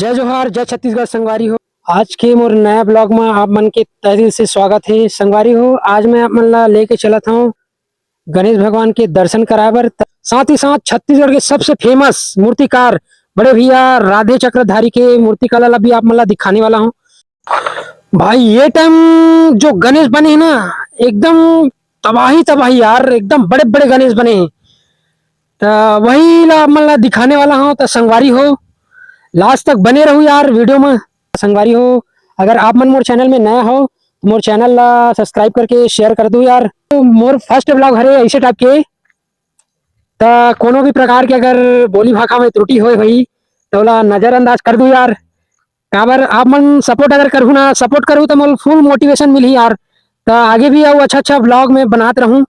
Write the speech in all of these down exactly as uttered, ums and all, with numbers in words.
जय जोहार, जय छत्तीसगढ़ संगवारी हो। आज के मोर नया ब्लॉग में आप मन के तहे दिल से स्वागत है संगवारी हो। आज मैं आप मन ला लेके चलत हूँ गणेश भगवान के दर्शन कराए बर, साथ ही साथ छत्तीसगढ़ के सबसे फेमस मूर्तिकार बड़े भैया राधे चक्रधारी के मूर्ति कला ला भी आप मन ला दिखाने वाला हूँ। भाई, ये टाइम जो गणेश बने हैं ना, एकदम तबाही तबाही यार, एकदम बड़े बड़े गणेश बने हैं। त वही ला आप मन ला दिखाने वाला हूँ। त संगवारी हो, लास्ट तक बने रहू यार वीडियो में। संगवारी हो, अगर आप मन मोर चैनल में नया हो तो मोर चैनल ला सब्सक्राइब करके शेयर कर दो यार। तो मोर फर्स्ट ब्लॉग हरे ऐसे टाइप के, त कोनो भी प्रकार के अगर बोली भाखा में त्रुटि होए होही त ओला नजरअंदाज कर दू यार। काबर आप मन सपोर्ट अगर करहू ना, सपोर्ट करहू त मोला फुल मोटिवेशन मिलही यार। त आगे भी अउ अच्छा अच्छा ब्लॉग में बनात रहूँ,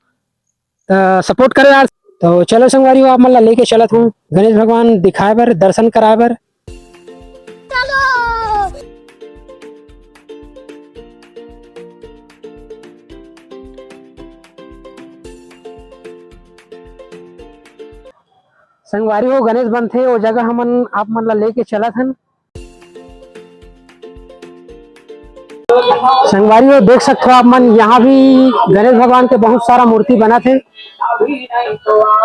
त सपोर्ट करो यार। तो चलो संगवारी हो, आप मन ला लेके चलत हूँ गणेश भगवान दिखाए बर, दर्शन कराए बर। संगवारी हो, गणेश बनथे ओ जगह हमन आप मन ला लेके चलत हन। संगवारी हो, देख सकथो आप मन, यहाँ भी गणेश भगवान के बहुत सारा मूर्ति बनत हे।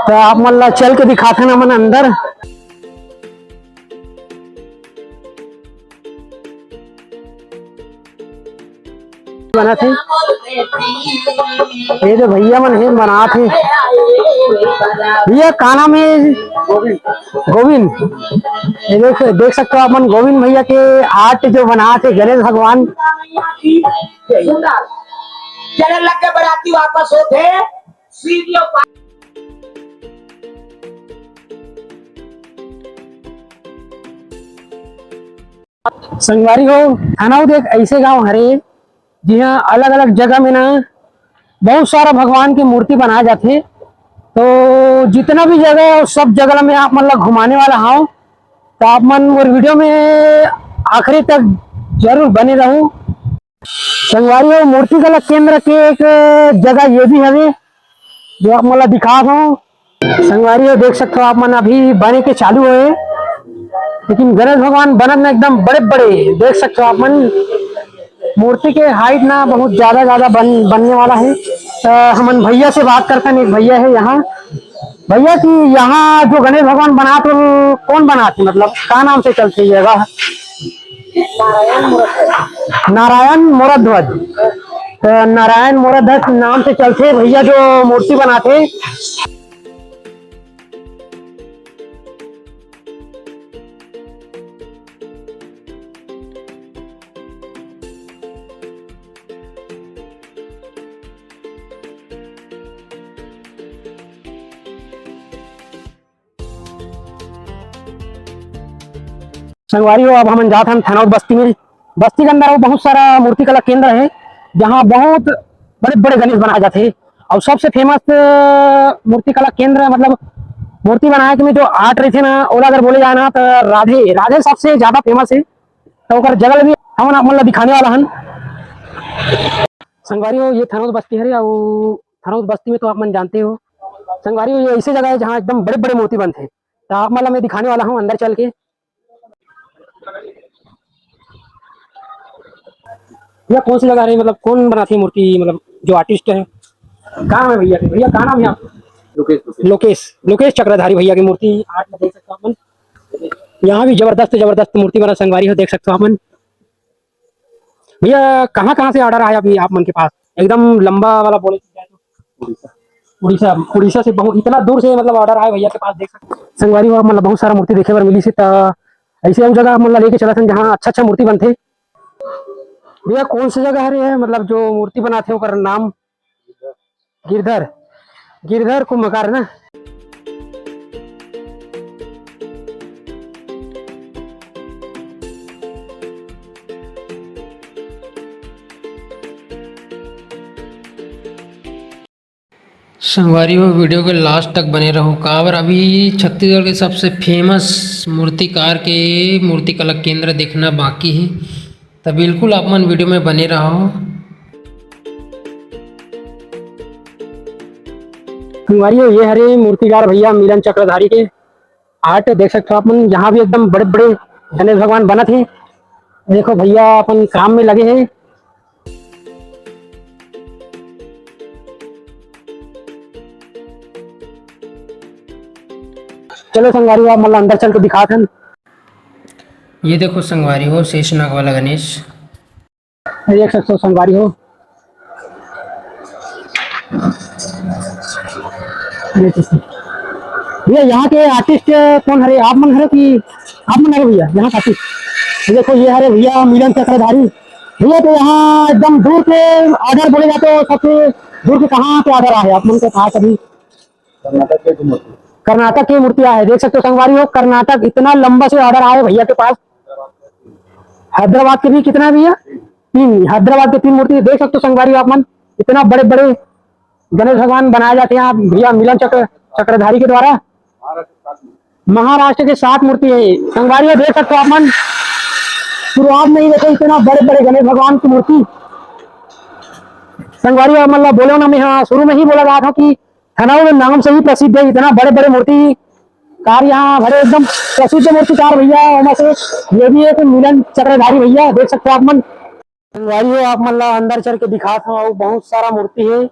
त आप मन ला चल के दिखाथन हमन अंदर। बनाथे। ये जो भैया मन हे बनात हे। भैया का नाम हे? गोविंद। ये देख, देख सकते हो आप मन गोविंद भैया के आर्ट जो बनात हे गणेश भगवान। चले लग के बराती वापस होते सीढ़ियों पर। संगवारी हो, थनौद एक ऐसे गांव हरे जिहां अलग-अलग जगह में ना बहुत सारा भगवान के मूर्ति बनाए जाथे। तो जितना भी जगह है, सब जगह में आप मन ला घुमाने वाला हूँ, तो आप मन मोर वीडियो में आखिरी तक जरूर बने रहू। संगवारी हो, मूर्ति कला केंद्र के एक जगह ये भी हवे, जो आप मन ला दिखात हूँ। संगवारी हो, देख सकते हो आप मन, अभी बने के चालू होए, लेकिन गणेश भगवान बनत ना एकदम बड़े बड़े, देख सकते हो आप मन, मूर्ति के हाइट ना बहुत ज्यादा ज्यादा बन, बनने वाला है। तो हमन भैया से बात करते हैं, एक भैया है यहाँ। भैया कि यहाँ जो गणेश भगवान बनात हे, कौन बनात हे, मतलब का नाम से चलथे ये जगह? नारायण मोरध्वज। तो नारायण मोरध्वज नाम से चलथे भैया जो मूर्ति बनाथे। संगवारी हो, अब हमन जात हन थनौद बस्ती में। बस्ती के अंदर अउ बहुत सारा मूर्ति कला केंद्र हे, जहाँ बहुत बड़े-बड़े गणेश बनाए जाथे। अउ सबसे फेमस, अ, मूर्ति कला केंद्र, मतलब मूर्ति बनाए के में जो आर्ट रहिथे ना, ओला अगर बोले जाए ना, त राधे, राधे सबसे ज्यादा फेमस हे। त ओकर जगह ल भी हमन आप मन ला दिखाने वाला हन। संगवारी हो, ये थनौद बस्ती हरे, अउ थनौद बस्ती में तो आप मन जानते हो संगवारी हो, ये ऐसे जगह है जहाँ एकदम बड़े-बड़े मूर्ति बनथे। त आप मन ला मैं दिखाने वाला हूँ अंदर चल के। भैया, कौन सी जगह है, मतलब कौन बनाते हैं मूर्ति, मतलब जो आर्टिस्ट है, का नाम है भैया के? भैया, का नाम है आपका? लोकेश, लोकेश। लोकेश, लोकेश चक्रधारी भैया की मूर्ति आर्ट में देख सकते हो अपन। यहाँ भी जबरदस्त, जबरदस्त मूर्ति बना संगवारी हो, देख सकते हो अपन। भैया, कहाँ कहाँ से ऑर्डर आया अभी आप मन के पास? एकदम लंबा वाला बोले तो। उड़ीसा। उड़ीसा, उड़ीसा से बहुत, इतना दूर से मतलब ऑर्डर आया भैया के पास, देख सकते हो। संगवारी हो, मतलब बहुत सारा मूर्ति देखे बर मिली से, त ऐसे अउ जगह आप मन ला लेके चलत हन जहाँ अच्छा अच्छा मूर्ति बनथे। भैया, कौन सी जगह हरे है, मतलब जो मूर्ति बनाथे ओकर नाम? गिरधर, गिरधर कुंभकार ना। संगवारी हो, वीडियो के लास्ट तक बने रहो, काबर अभी छत्तीसगढ़ के सबसे फेमस मूर्तिकार के मूर्ति कला केंद्र देखना बाकी है। त बिल्कुल आप मन वीडियो में बने रहो। संगवारी हो, ये हरे मूर्तिकार भैया मिलन चक्रधारी के आर्ट देख सकते हो आप मन, यहाँ भी एकदम बड़े बड़े गणेश भगवान बनत हे। देखो भैया अपन काम में लगे हे। चलो संगवारी हो, आप मन ला अंदर चल के दिखात हन। ये देखो संगवारी हो, शेषनाग वाला गणेश। देख सकते हो संगवारी हो। भैया, यहाँ के आर्टिस्ट कौन हरे? आप मन हरे कि आप मन हरे भैया यहाँ के आर्टिस्ट? देखो, ये हरे भैया मिलन चक्रधारी। भैया, तो यहाँ एकदम दूर के ऑर्डर बोले जाते हो, सबसे दूर के कहाँ से ऑर्डर आए आप मन के पास अभी? कर्नाटक के जो मूर्ति। कर्नाटक की मूर्ति आए, देख सकते हो संगवारी हो, कर्नाटक इतना लंबा से ऑर्डर आए भैया के पास। हैदराबाद के भी कितना है भैया? तीन। हैदराबाद के तीन मूर्ति देख सकते हो संगवारी हो आप मन, इतना बड़े बड़े गणेश भगवान बनाए जाते हैं आप भैया मिलन चक्र चक्रधारी के द्वारा। महाराष्ट्र के सात मूर्ति है संगवारी हो, देख सकते हो आप मन। शुरुआत में ही देखो इतना बड़े बड़े गणेश भगवान की मूर्ति। संगवारी हो आप मन ला बोले ना, मैं हाँ शुरू में ही बोला रहा था कि थनौर नाम से ही प्रसिद्ध है, इतना बड़े बड़े मूर्तिकार यहाँ भरे, एकदम प्रसिद्ध मूर्तिकार भैया। ओमा से ये भी एक मिलन चक्रधारी भैया, देख सकते हो आप मन। संगवारी हो, आप मन ला अंदर चल के दिखात हूँ, अउ बहुत सारा मूर्ति है।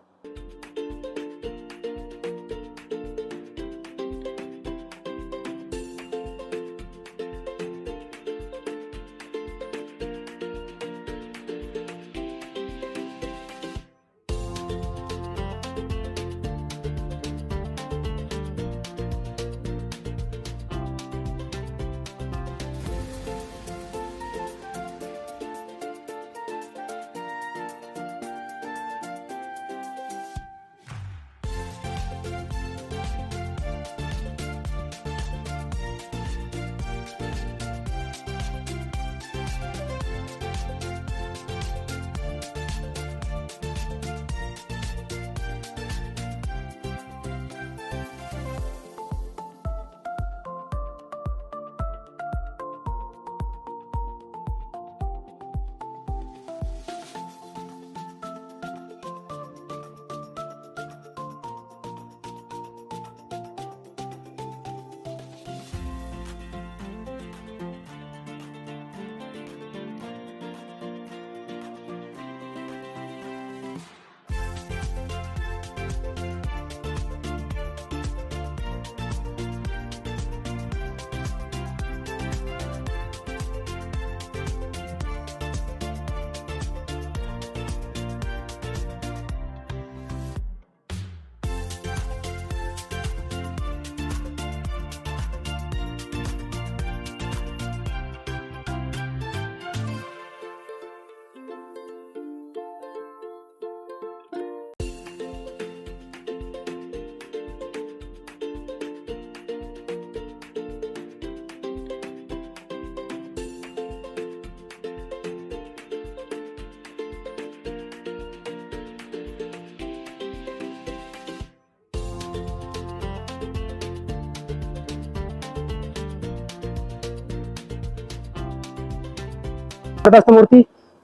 जबरदस्त मूर्ति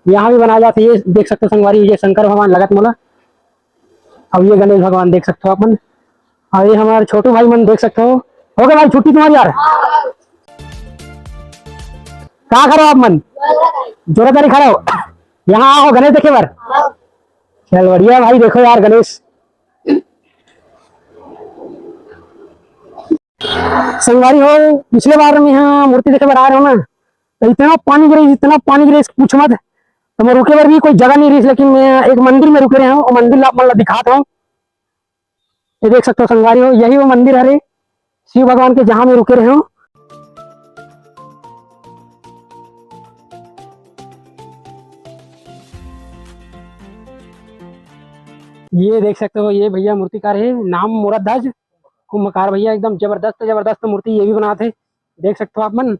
यहाँ भी बनाया जाता है। ये देख सकते हो संगवारी, ये शंकर भगवान लगत मोला, अब ये गणेश भगवान देख सकते हो अपन, और ये हमारे छोटू भाई मन देख सकते हो। हो गया भाई छुट्टी तुम्हारी यार, का करो आप मन? जोरादारी खड़ा हो, यहाँ आओ गणेश देखे बर। चल बढ़िया भाई, देखो यार गणेश। संगवारी हो, पिछले बार में यहाँ मूर्ति देखे बर आ रहे हो ना, तो इतना पानी गिरे, इतना पानी गिरे, पूछ मत। तो मैं रुके बर भी कोई जगह नहीं रही, लेकिन मैं एक मंदिर में रुके रहे हूँ, वो मंदिर ला आप मन ला दिखाता हूँ। ये देख सकते हो संगवारी हो, यही वो मंदिर हरे शिव भगवान के, जहाँ मैं रुके रहे हूँ। ये देख सकते हो, ये भैया मूर्तिकार है, नाम मूरत ध्वज कुंभकार भैया, एकदम जबरदस्त जबरदस्त मूर्ति ये भी बनाते, देख सकते हो आप मन।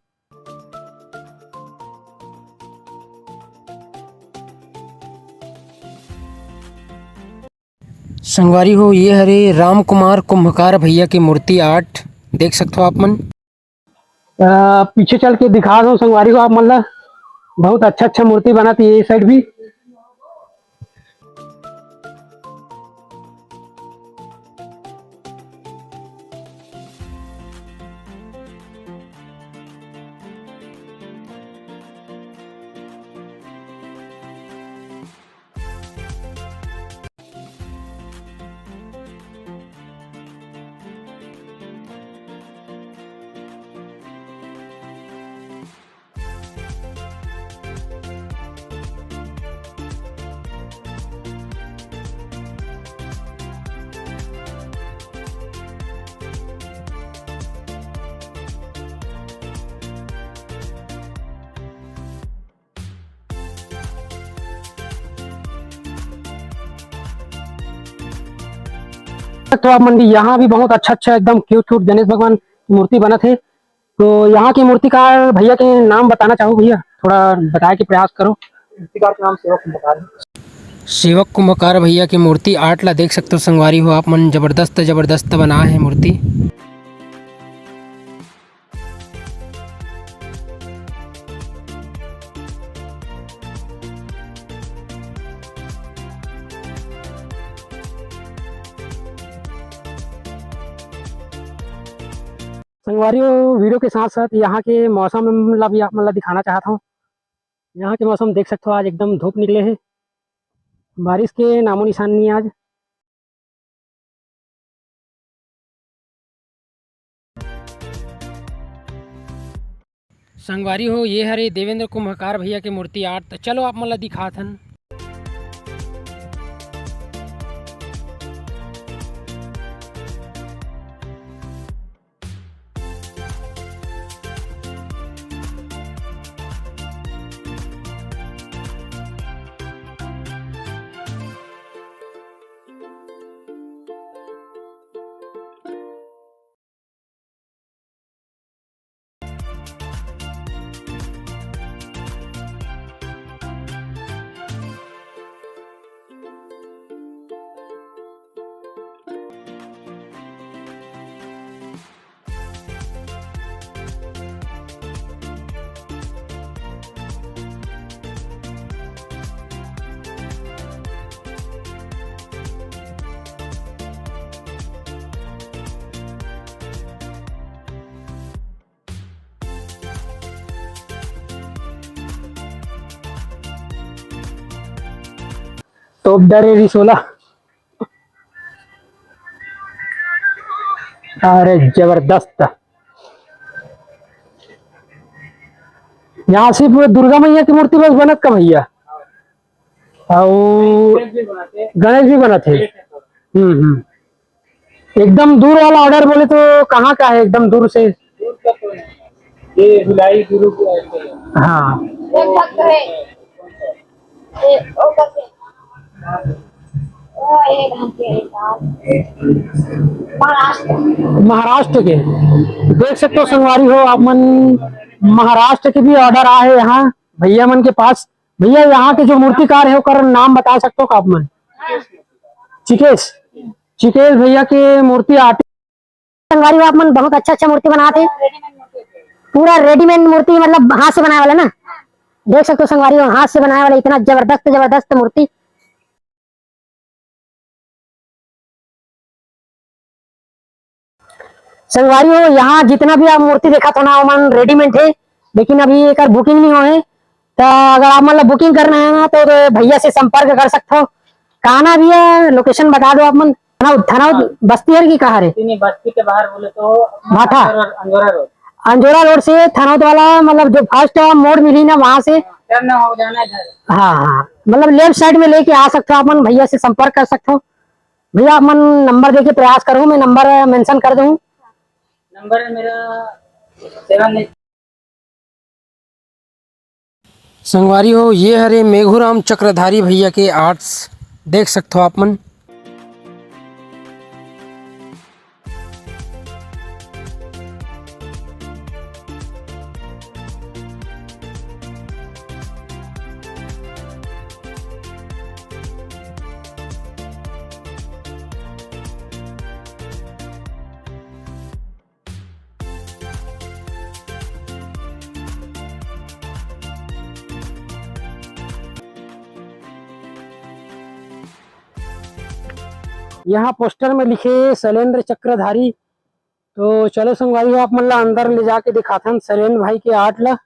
संगवारी हो, ये हरे राम कुमार कुंभकार भैया के मूर्ति आर्ट, देख सकते हो आप मन। अ, पीछे चल के दिखा दो संगवारी हो आप मन ला, बहुत अच्छा अच्छा मूर्ति बनाती है ये साइड भी। तो आप मन भी यहाँ भी बहुत अच्छा अच्छा एकदम क्यूट क्यूट गणेश भगवान की मूर्ति बनत हे। तो यहाँ के मूर्तिकार भैया के नाम बताना चाहो भैया, थोड़ा बताए के प्रयास करो। मूर्तिकार के नाम सेवक कुंभकार। सेवक कुंभकार भैया के मूर्ति आर्ट ला देख सकते हो संगवारी हो आप मन, जबरदस्त जबरदस्त बना है मूर्ति। संगवारी हो, वीडियो के साथ साथ यहाँ के मौसम ला भी आप मन ला दिखाना चाहत हूँ। यहाँ के मौसम देख सकते हो, आज एकदम धूप निकले है, बारिश के नामो निशान नहीं आज। संगवारी हो, ये हरे देवेंद्र कुंभकार भैया के मूर्ति आर्ट। त चलो आप मन ला दिखात हन। टॉप डरे रिसोला। अरे जबरदस्त। यहाँ सिर्फ दुर्गा मैया की मूर्ति बस बनत का भैया? अउ गणेश भी बनाते हैं। हम्म, हम्म। एकदम दूर वाला ऑर्डर बोले तो कहाँ का है? एकदम दूर से। दूर का तो नहीं। ये भिलाई गुरु को ऐसे है। हाँ। एक भक्त है। ए, ओ करके। ओ, एक भक्त है, साहब। महाराष्ट्र। महाराष्ट्र के। देख सकते हो संगवारी हो आप मन, महाराष्ट्र के भी ऑर्डर आए हैं यहाँ भैया मन के पास। भैया, यहाँ के जो मूर्तिकार है, ओकर नाम बता सकते हो का आप मन? चिकेश, चिकेश भैया के मूर्ति आर्ट। संगवारी हो, आप मन बहुत अच्छा अच्छा मूर्ति बनाते हैं, पूरा रेडीमेड मूर्ति, मतलब हाथ से बनाए वाला ना। देख सकते हो संगवारी हो, हाथ से बनाए वाला इतना जबरदस्त जबरदस्त मूर्ति। संगवारी हो, यहाँ जितना भी आप मूर्ति देखत हो ना, ओमन रेडीमेड हे, लेकिन अभी एकर बुकिंग नहीं होए। तो अगर आप मन ला बुकिंग करना है ना, तो, तो भैया से संपर्क कर सकते हो। कहाँ ना भैया, लोकेशन बता दो आप मन। थाना, थाना बस्ती है कि कहाँ रे? नहीं, बस्ती के बाहर बोले तो भाठा। अंजोरा, अंजोरा रोड। अंजोरा रोड से थानौद वाला, मतलब जो फर्स्ट मोड़ मिली ना, वहाँ से। टर्न हो जाना है घर। हाँ, हाँ, मतलब लेफ्ट साइड में लेके आ सकते हो आप मन, भैया से संपर्क कर सकते हो। भैया, आप मन नंबर देके प्रयास करूँ, मैं नंबर मेंशन कर दूँ। नंबर है मेरा सेवन एट। संगवारी हो, ये हरे मेघूराम चक्रधारी भैया के आर्ट्स, देख सकते हो आप मन। यहाँ पोस्टर में लिखे शैलेंद्र चक्रधारी। तो चलो संगवारी हो, आप मन ला अंदर ले जाके दिखाथन शैलेंद्र भाई के आर्ट ला।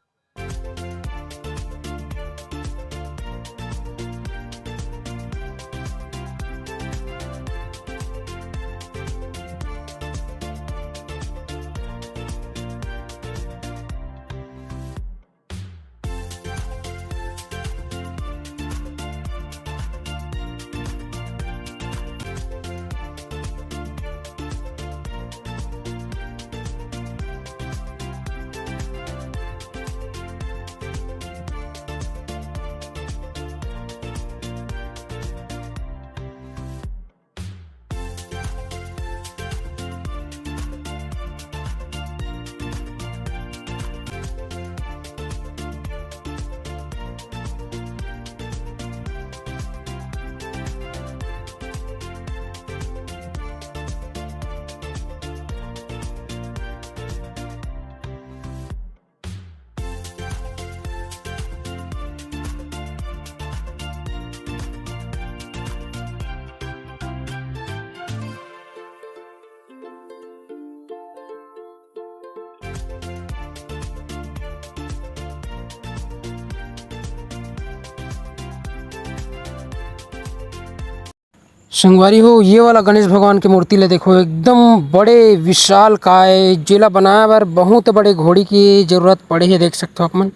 संगवारी हो, ये वाला गणेश भगवान के मूर्ति ला देखो, एकदम बड़े विशाल काय, जेला बनाए बर बहुत बड़े घोड़ी की जरूरत पड़े हे, देख सकते हो आप मन।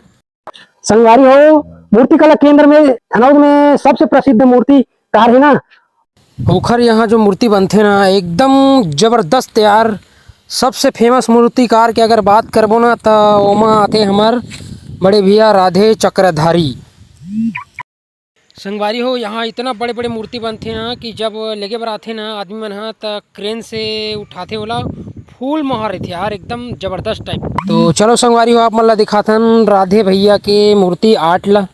संगवारी हो, मूर्ति कला केंद्र में धनौद में सबसे प्रसिद्ध मूर्तिकार है ना, ओखर यहाँ जो मूर्ति बनथे ना, एकदम जबरदस्त यार। सबसे फेमस मूर्तिकार के अगर बात करबो ना, त ओमा आथे हमर बड़े भैया राधे चक्रधारी। संगवारी हो, यहाँ इतना बड़े-बड़े मूर्ति बनथे ना कि जब लेगे बर आथे ना आदमी मन ह, त क्रेन से उठाथे ओला, फूल मोहर रहिथे यार, एकदम जबरदस्त टाइप। तो चलो संगवारी हो, आप मन ला दिखाथन राधे भैया के मूर्ति आर्ट ला।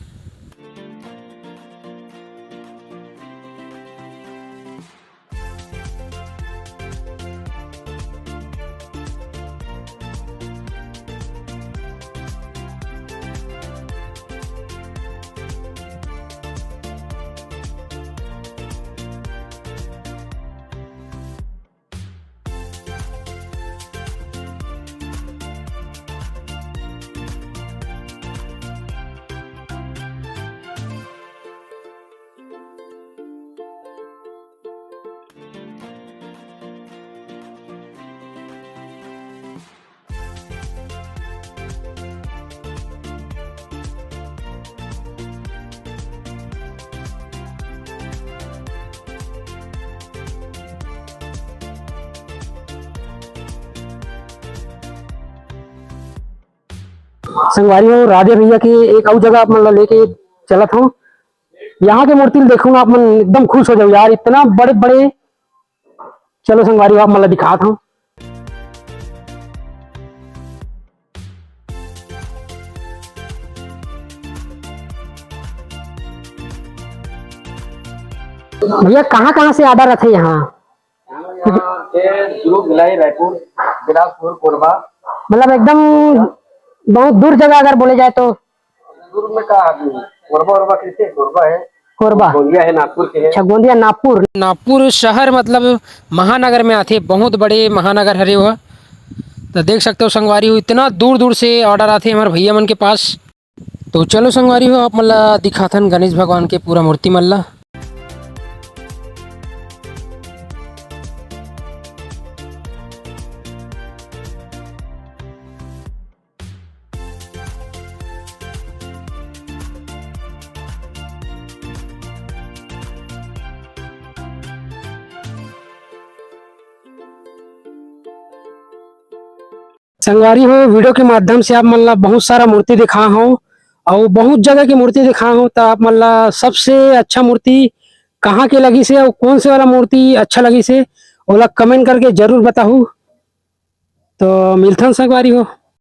संगवारी हो, राधे भैया के एक अउ जगह आप मन ला लेके चलत हूँ। यहाँ के मूर्ति ल देखो ना, आप मन एकदम खुश हो जाओ यार, इतना बड़े बड़े। चलो संगवारी हो, आप मन ला दिखात हूँ। भैया, कहाँ कहाँ से ऑर्डर आथे यहाँ? यहाँ के दुर्ग, भिलाई, रायपुर, बिलासपुर, कोरबा। मतलब एकदम बहुत दूर जगह अगर बोले जाए तो? दूर में का आदमी? कोरबा, कोरबा कैसे? कोरबा है। कोरबा। गोंदिया है, नागपुर के है। अच्छा, गोंदिया, नागपुर। नागपुर शहर मतलब महानगर में आथे, बहुत बड़े महानगर हरे वो। तो देख सकते हो संगवारी हो, इतना दूर दूर से ऑर्डर आथे हमारे भैया मन के पास। तो चलो संगवारी हो, आप मन ला दिखाथन गणेश भगवान के पूरा मूर्ति मन ला। संगवारी हो, वीडियो के माध्यम से आप मन ला बहुत सारा मूर्ति दिखा हूँ और बहुत जगह की मूर्ति दिखा हूँ, तो आप मन ला सबसे अच्छा मूर्ति कहाँ के लगी से और कौन से वाला मूर्ति अच्छा लगी से, ओला कमेंट करके जरूर बताहू। तो मिलथन संगवारी हो।